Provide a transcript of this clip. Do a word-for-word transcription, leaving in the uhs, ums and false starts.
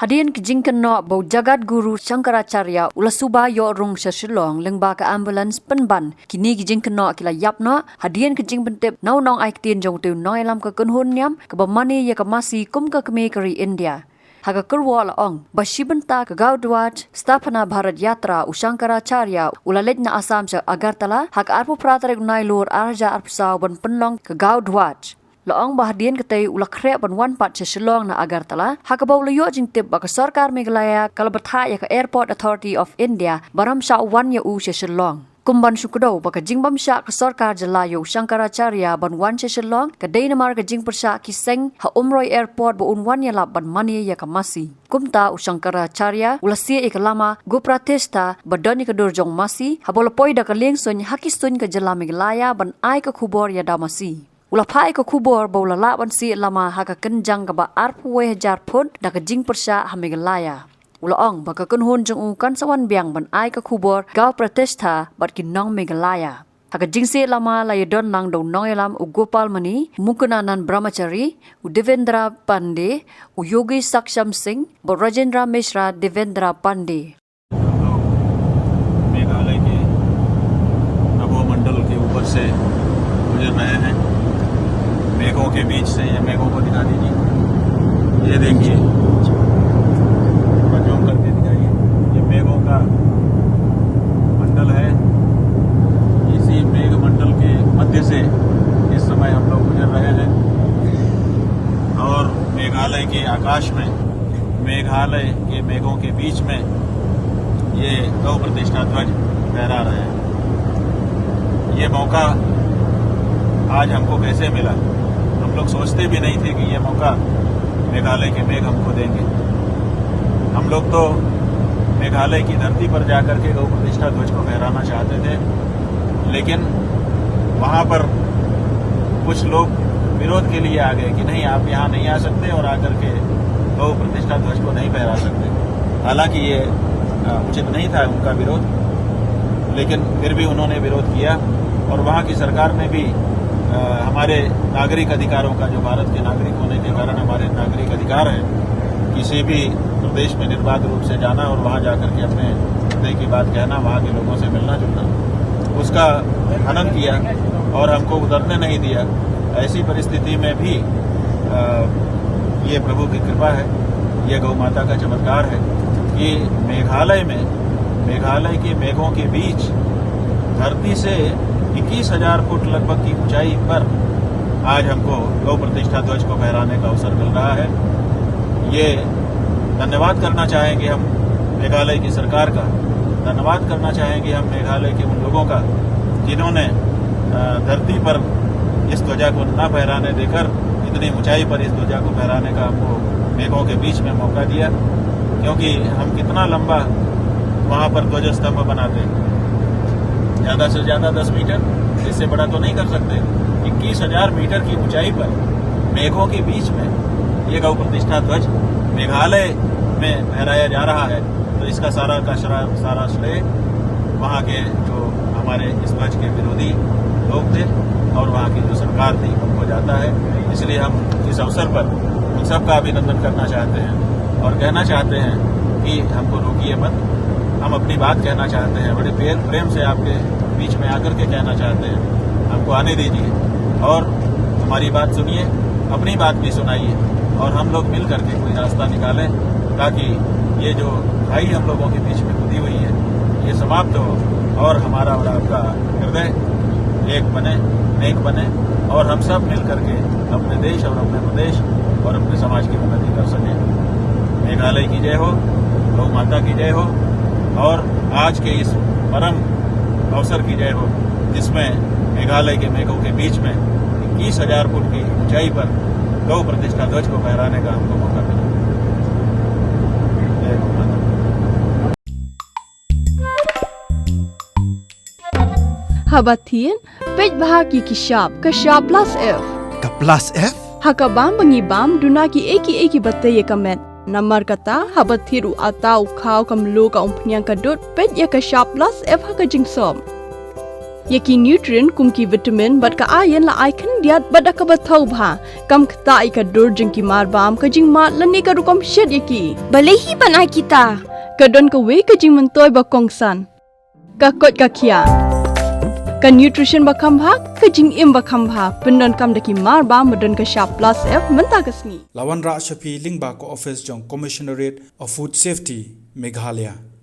Hadien ka jingkynnoh ba u Jagat Guru Shankaracharya u la suba ïoh rung sha Shillong lyngba ka ambulance pynban, kine ki jingkynnoh ki la ïap noh hadien ka jingpyntip na u nongai ktien jong u te u nongïalam ka kynhun niam kaba mane ïa ka masi kum ka kmie ka ri India. Ha ka kyrwoh la ong ba shi bynta ka Gau Dhwaj Sthapana Bharat Yatra u Shankaracharya u la leit na Assam sha Agartala ha ka arphew phra tarik u Nailur ar hajar arphew saw ban pynlong ka Gau Dhwaj. La ong ba hadien katei u la khreh ban wan pat sha Shillong na Agartala ha kaba u la ïoh jingtip ba ka sorkar Meghalaya ka la bthah ïa ka Airport Authority of India ba ym shah wan ïa u sha Shillong. Kum ban shu kdew ba ka jingbym shah ka sorkar jylla ïa u Shankaracharya ban wan sha Shillong ka dei namar ka jingpyrshah ki seng ha Umroi Airport ba un wan ïalap ban mane ïa ka masi. Kumta u Shankaracharya u la sieh ïa ka lama Gau Pratishtha ba don ïa ka dur jong masi haba u la poi da ka liengsuiñ ha ki suiñ ka jylla Meghalaya ban ai ka khubor ïa da masi. U la phah ïa ka khubor ba u la lah ban sieh lama ha ka kynjang kaba arphew wei hajar phut da ka jingpyrshah ha Meghalaya. U la ong ba ka kynhun jong u kan sa wan biang ban ai ka khubor Gau Pratishtha bad ki nong Meghalaya. Ha ka jingsieh lama la ïadon lang da u nongïalam u Gopal Mani, Mukunanand Brahmachari, u Devendra Pandey, u Yogi Saksham Singh bad Rajendra Mishra Devendra Pandey. मेघालय के नभो मंडल के ऊपर से गुजर रहे हैं। मेघों के बीच से, ये मेघों को दिखा दीजिए, ये देखिए, थोड़ा जूम करके दिखाइए, ये मेघों का मंडल है। इसी मेघ मंडल के मध्य से इस समय हम लोग गुजर रहे हैं और मेघालय के आकाश में, मेघालय के मेघों के बीच में ये गौ प्रतिष्ठा ध्वज फहरा रहे हैं। ये मौका आज हमको कैसे मिला? हम लोग सोचते भी नहीं थे कि ये मौका मेघालय के मेघ हमको देंगे। हम लोग तो मेघालय की धरती पर जाकर के गौ प्रतिष्ठा ध्वज को फहराना चाहते थे, लेकिन वहाँ पर कुछ लोग विरोध के लिए आ गए कि नहीं, आप यहाँ नहीं आ सकते और आकर के गौ प्रतिष्ठा ध्वज को नहीं फहरा सकते। हालांकि ये, अ, उचित नहीं था उनका विरोध, लेकिन फिर भी उन्होंने विरोध किया और वहाँ की सरकार ने भी, अ, हमारे नागरिक अधिकारों का, जो भारत के नागरिक होने के कारण हमारे नागरिक अधिकार है, किसी भी प्रदेश में निर्बाध रूप से जाना और वहाँ जाकर के अपने हृदय की बात कहना, वहाँ के लोगों से मिलना जुलना, उसका हनन किया और हमको उतरने नहीं दिया। ऐसी परिस्थिति में भी, अ, ये प्रभु की कृपा है, ये गौ माता का चमत्कार है कि मेघालय में, मेघालय के मेघों के बीच धरती से इक्कीस हजार फुट लगभग की ऊंचाई पर आज हमको गौ प्रतिष्ठा ध्वज को फहराने का अवसर मिल रहा है। ये धन्यवाद करना चाहेंगे हम मेघालय की सरकार का, धन्यवाद करना चाहेंगे हम मेघालय के उन लोगों का, जिन्होंने, अ, धरती पर इस ध्वजा को न फहराने देकर इतनी ऊंचाई पर इस ध्वजा को फहराने का हमको मेघों के बीच में मौका दिया, क्योंकि हम कितना लंबा वहाँ पर ध्वज स्तंभ बनाते, ज़्यादा से ज़्यादा दस मीटर, इससे बड़ा तो नहीं कर सकते। इक्कीस हजार मीटर की ऊंचाई पर मेघों के बीच में ये गौ प्रतिष्ठा ध्वज मेघालय में फहराया जा रहा है, तो इसका सारा का सारा, सारा श्रेय वहाँ के जो हमारे इस ध्वज के विरोधी लोग थे और वहाँ की जो सरकार थी, उनको जाता है। इसलिए हम इस अवसर पर उन सब का अभिनंदन करना चाहते हैं और कहना चाहते हैं कि हमको रोकिए मत, हम अपनी बात कहना चाहते हैं। बड़े प्यार, प्रेम से आपके बीच में आकर के कहना चाहते हैं, हमको आने दीजिए और हमारी बात सुनिए, अपनी बात भी सुनाइए और हम लोग मिल करके कोई रास्ता निकालें, ताकि ये जो खाई हम लोगों के बीच में खुदी हुई है, ये समाप्त हो और हमारा और आपका हृदय एक बने, नेक बने और हम सब मिल करके अपने देश और अपने प्रदेश और अपने समाज की उन्नति कर सकें। मेघालय की जय हो, गौ माता की जय हो। और आज के इस परम अवसर की जय हो, जिसमें मेघालय के मेघों के बीच में इक्कीस हजार फुट की ऊंचाई पर गौ प्रतिष्ठा ध्वज को फहराने का हमको मौका मिला। जय गौ माता। Haba thied, peit bha ki ki shap, ka shap Plus F. Ka Plus F? Ha ka bam ba ngi bam, duna ki ei ki ei kiba tei ïa ka met. Namar kata, haba thied u atta u khaw ka mluh ka umphniang ka dud, peit ïa ka shap Plus F ha ka jingsop. Ïa ki nutrient kum ki vitamin bad ka iron la ai khyndiat bad da kaba thaw bha. Kam ktah ïa ka dur jong ki marbam, ka jingmad lane ka rukom shet ïa ki. Balei hi ban ai kita? Ka don kawei ka jingmyntoi ba kongsan. Ka koit ka khiah. Ka nutrition ba kham bha, ka jingim ba kham bha. Pyndonkam da ki marbam ba don ka shap plus F mynta ka sngi. La wanrah sha phi lyngba ka office jong Commissionerate of Food Safety, Meghalaya.